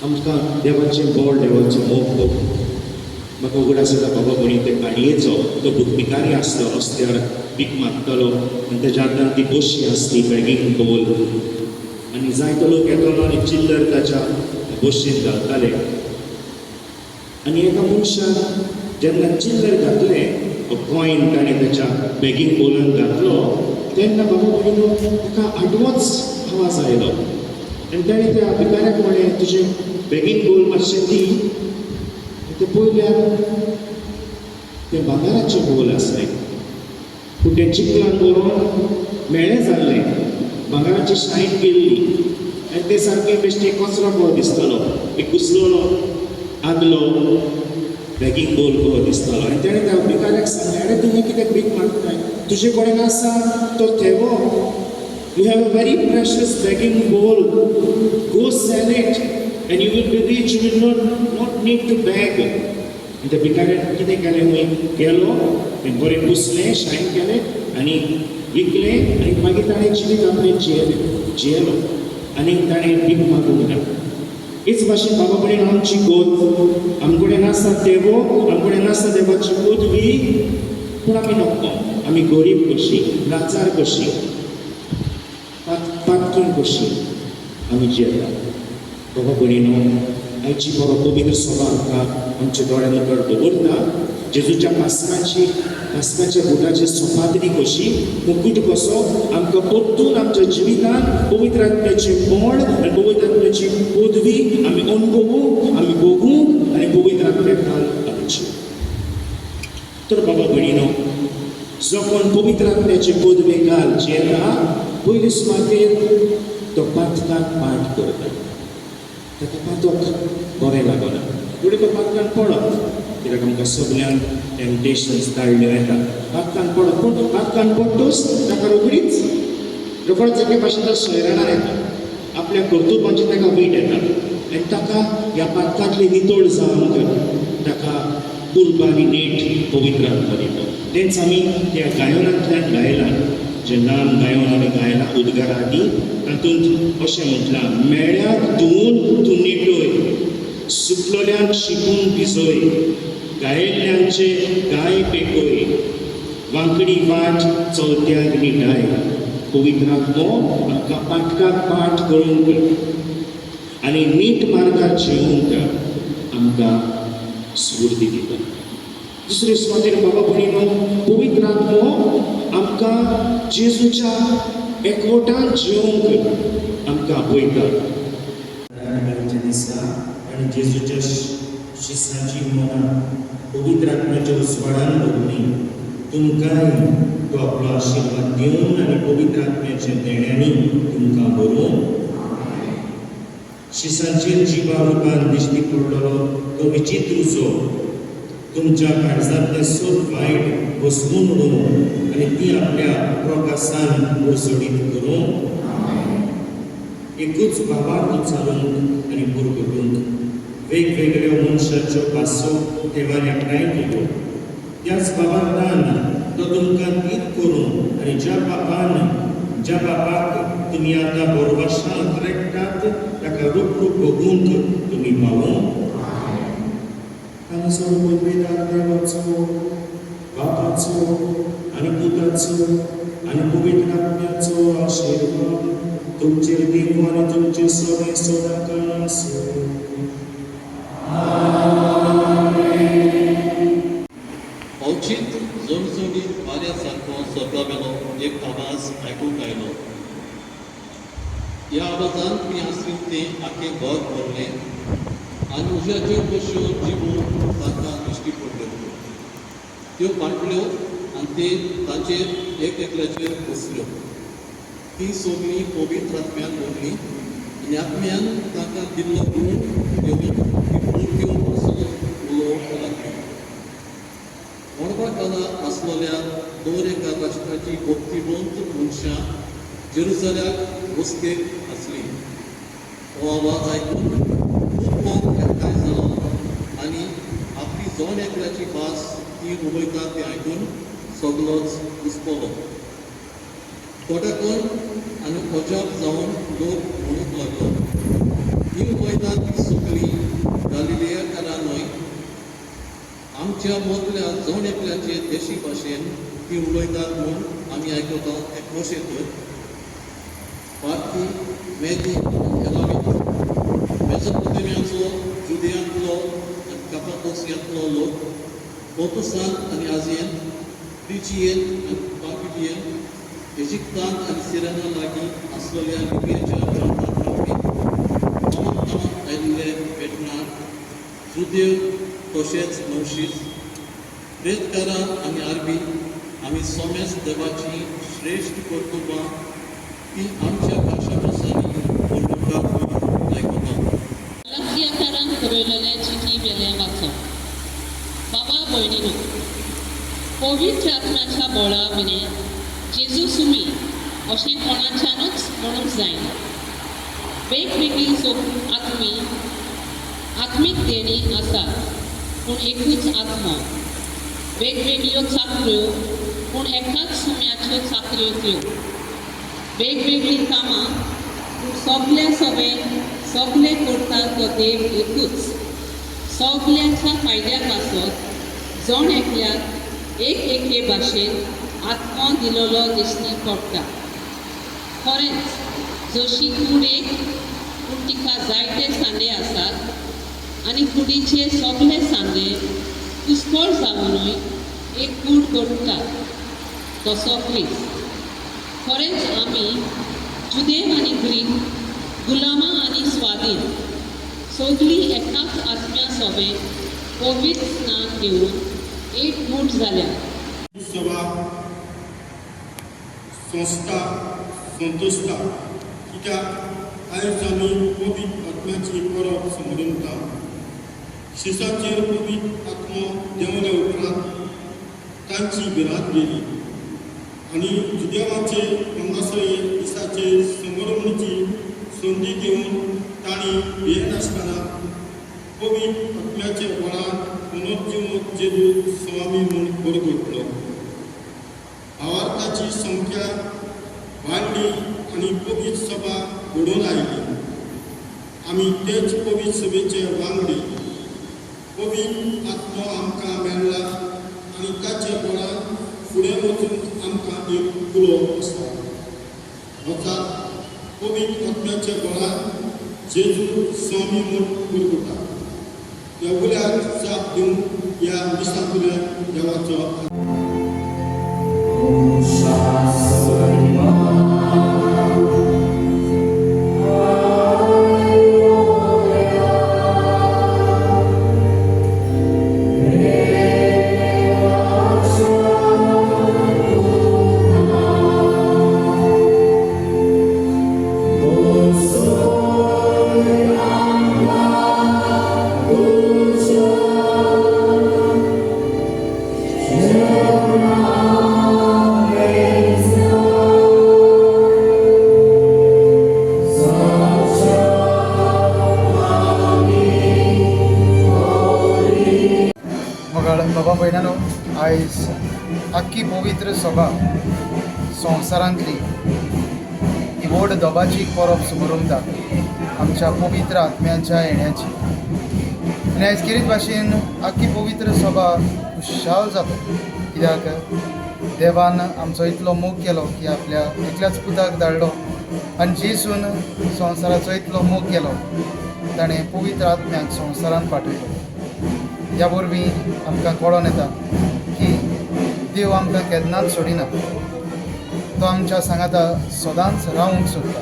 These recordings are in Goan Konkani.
आमकां देवाचें गोड, देवाचो मोग भोग. म्हाका उगडास येता बाबा भयणी ते काणयेचो. तो भिकारी आसलो, रस्त्यार भीक मागतालो आनी तेज्या हातान ती बशी आसली, बेगींग बोल. आनी जायतो लोक येतालो आनी चिल्लर ताच्या बशयेन घालताले. आनी एका मनशान जेन्ना चिल्लर घातले, कॉयन ताणें ताच्या बेगींग बोलान घातलो, तेन्ना बाबा भयणीनो, ताका आडवोच आवाज आयलो आनी ताणें त्या भिकाऱ्याक म्हणलें, "तुजें बेगींग बोल मातशें दी." ते पळयल्यार तें भांगराचें बोल आसलें, पूण तें चिखलान बरोवन म्हेळें जाल्लें, भांगराची शायन गेल्ली आनी तें सारकें बेश्टें कचरो कसो दिसतालो, एक कुसलोलो आदलो बेगींग बोल कसो दिसतालो. आनी ताणें त्या भिकाऱ्याक सांगलें, "आरे, तुवें कित्याक भीक मागताय? तुजे कडेन आसा तो थेवो. You have a very precious begging bowl. Go sell it and you will be rich. You will not need to beg." आनी त्या भिकाऱ्यान कितें केलें खंय, गेलो, तें बरें पुसलें, शायन केलें आनी विकलें. आनी मागीर ताणें जिवीत आपलें जियेलें, जियेलो आनी ताणें भीक मागूंक ना. हेच भाशेन बाबा भयणीन, आमची गोत आम कडेन आसा देवो, आम कडेन आसा देवाची पदवी, पूण आमी नको, आमी गरीब कशी, लाचार कशी, पातकीण कशी आमी जियेता. बाबा भयणीनो, आयची बरो पवित्र सभा आमकां आमच्या दोळ्या मुखार दवरता, जेजूच्या पासकाची, पासकाच्या बुटाची सोपादरी कशी, मुकूट कसो आमकां परतून आमच्या जिवितान पवित्र आत्म्याचें बळ आनी पवित्र आत्म्याची पदवी आमी अनुभवूंक, आमी भोगूंक आनी पवित्र आत्म्या खाल आमी जिवूं. तर बाबा भयणीनो, जो कोण पवित्र आत्म्याचे पदवे खाल जियेता, पयले सुवातेर तो पातकाक पाठ करता. ताका पातक बरें लागना, फुडें तो पातकान पडत, कित्याक आमकां सगल्यांक टेम्पटेशन्स धाडल्यो येता. पातकान पडत, पूण पातकान पडटूच ताका रोखडीच रोखडोच एके भाशेन तो सोयरणार येता. आपल्या कर्तुपांची ताका वीट येता आनी ताका ह्या पातकांतली नितळ जावंक ताका उर्बा आनी नेट पवित्र आत्मो दिता. तेंच आमी त्या गायनांतल्यान गायलां. जें नाम गायन आमी गायलां उद्गारा आदी, तातूंत अशें म्हटलां, "मेळ्याक धुवून तूं नेटय, सुकलोल्यांक शिकून भिजय, गायल्ल्यांचे गाय पेकय, वांकडी वाट चलत्यांक निटाय." पवित्र आत्मो आमकां पातकाक पाठ करूंक आनी नीट मार्गार जिवंक आमकां स्फूर्ती दिता. दुसरे सुवातेर बाबा भयणीनो, पवित्र आत्मो आमकां जेजूच्या एकवटान जिवंक आमकां आपयता. दिसा आनी जेजूच्या शिसाची मनां पवित्र आत्म्याच्या उजवाडान भरली. तुमकांय तो आपलो आशिर्वाद दिवन आनी पवित्र आत्म्याच्या देण्यांनी तुमकां भरून. शिसांचेर जिबा रुपान दिश्टी पडलेलो तो विचित्र उजो तुमच्या काळजांतलें सब वायट बसवून उडोवं आनी ती आपल्या प्रकाशान उजळीत करूं. एकूच भावार्थ चालूंक आनी परगटूंक वेगवेगळ्यो मनशाच्यो भासो देवान एकठांय केल्यो, त्याच भावार्थान तो तुमकां थीर करूं आनी ज्या बापाक तुमी आतां भरवशान रेट्टात, ताका रूप रूप भोगूंक तुमी पावूं. आनी सर्व देवाचो, बापाचो आनी पुताचो आनी पवित्र आत्म्याचो आशिर्वाद तुमचेर देवू आनी तुमचे सगळे सदांकाळ आसूं. अवचीत झणझणीत वाऱ्या सारको स्वर्गावेलो एक आवाज आयकूंक आयलो. ह्या आवाजान ती आसली तें आख्खें घर भरलें आनी उज्याच्यो कश्यो जिबो तांकां दिश्टी पडल्यो. त्यो वांटल्यो आनी ते तांचेर एक एकल्याचेर बसल्यो. ती सगळीं पवित्र आत्म्यान भरलीं आनी आत्म्यान तांकां दिल्लो गूण घेवन ती परक्यो भासो उलोवंक लागली. मळबा आसलेल्या दर एका राष्ट्राची भक्तिवंत मनशां जेरुजल्याक वस्तेक आसली. हो आवाज आयकून खूब लोक एकठांय जालो आनी आपली जण एकल्याची भास ती उलयता तें आयकून सगलोच घुस्पलो. थोड्याकून आनी अजाप जावन लोक म्हणूंक लागलो, ही उलयता ती सगळी आमच्या मदल्या जण एकल्याचे देशी भाशेन ती उलयतात म्हूण आमी आयकता तें कशें तर? पार्थी, मेदी आनी एलामी, मेसोपोटेमियाचो, जुदियांतलो आनी कापादोसियांतलो लोक, पोतुसांत आनी आजियेंत, फ्रिजियेंत आनी पांफिलियेंत, इजिप्तांत आनी सिरेना लागीं आसलेल्या लिबियेच्या प्रांतांत रावपी, रोमान गांवांत आयिल्ले पेटणार, जुदेव तशेंच नवशीस, प्रेतकारां आनी आरबी, आमी सोमेस देवाची श्रेश्ठ कर्तुबां ती आमच्या भाशा भासांनी उलोवतात म्हूण आयकता. गलातियाकारांक बरयलेले चिठी वेलें वाचप. बाबा भयणीनो, पवित्र आत्म्याच्या बळा विणें जेजू सुमी अशें कोणाच्यानूच म्हणूंक जायना. वेगवेगळी आत्मीक देणी आसात, पूण एकूच आत्मो. वेगवेगळ्यो चाकऱ्यो, पूण एकाच सुम्याच्यो चाकऱ्यो त्यो. वेगवेगळीं कामां, पूण सगल्या सगळे सगळे करता तो देव एकूच. सगल्यांच्या फायद्या पासत जण एकल्याक एक एके भाशेन आत्मो दिलेलो दिश्टी पडटा. खरेंच, जशी कूड एक, पूण तिका जायते सांदे आसात आनी कुडीचे सगळे सांदे पुस्कळ जावनूय एक कूड करतात, तसो क्रिस्त. खरेंच, आमी जुदेव आनी ग्रीक, गुलामां आनी स्वाधीन, सगळीं एकाच आत्म्या सोबें पवित्र स्नान घेवन एक गूट जाल्या. सभा संस्था संतोषता, कित्याक आयज आमी पवित्र आत्म्याची परब समरमता. शिसाचेर पवित्र आत्मो देंवल्या उपरांत तांची भिरांत गेली आनी जुदेवाचे 50वे दिसाचे समरमणीची संदी घेवन तांणी भियेनासतना पवित्र आत्म्याच्या बळान पुनर्जिवंत जेजू स्वामी म्हूण परगटलो. भावार्थाची संख्या वाडली आनी पवित्र सभा घडोवन आयली. आमी तेच पवित्र सभेचे वांगडी. पवित्र आत्मो आमकां मेळ्ळा आनी ताचे बळान फुडें वचूंक आमकां एक उलो आसा. वचात, पवित्र आत्म्याच्या बळान जेजू स्वामी म्हूण परगटा. ह्या उल्याक जाप दिवन ह्या मिसांतल्यान देवाचो मोगाळ बाबा भयणानो, आयज आख्खी पवित्र सभा संवसारांतली ही व्हड दोबाची परब समरमता, आमच्या पवित्र आत्म्याच्या येण्याची. आनी आयज खेरीत भाशेन आख्खी पवित्र सभा खुशाल जाता, कित्याक देवान आमचो इतलो मोग केलो की आपल्या एकल्याच पुताक धाडलो आनी जेजून संवसाराचो इतलो मोग केलो, ताणें पवित्र आत्म्याक संवसारान पाठयलो. ह्या वरवीं आमकां कळोन येता की देव आमकां केन्नाच सोडिना, तो आमच्या सांगाता सदांच रावूंक सोदता.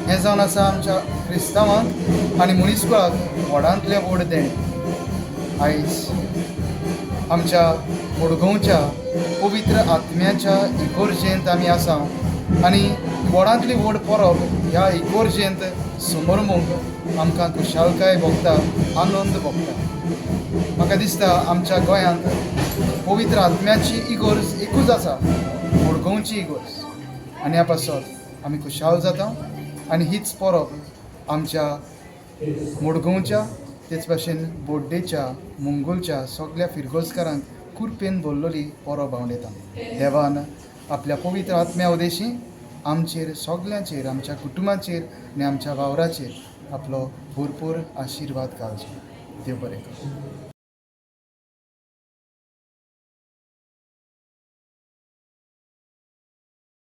हें जावन आसा आमच्या क्रिस्तांवांक आनी मनीसकुळाक व्हडांतलें व्हड देणें. आयज आमच्या मडगांवच्या पवित्र आत्म्याच्या इगोर्जेंत आमी आसा आनी व्हडांतली व्हड परब ह्या इगोर्जेंत समरमूंक आमकां खुशालकाय भोगता, आनंद भोगता. म्हाका दिसता आमच्या गोंयांत पवित्र आत्म्याची इगोर्ज एकूच आसा, मडगांवची इगोर्ज. आनी ह्या पासत आमी खुशाल जाता आनी हीच परब आमच्या मडगांवच्या, तेच भाशेन बोड्डेच्या, मुंगोलच्या सगल्या फिरगोजकारांक कुरपेन भरलेली परब हांव दिता. देवान आपल्या पवित्र आत्म्या उदेशी आमचेर सगल्यांचेर, आमच्या कुटुंबाचेर आनी आमच्या वावराचेर आपलो भरपूर आशिर्वाद घालचो. देव बरें करूं.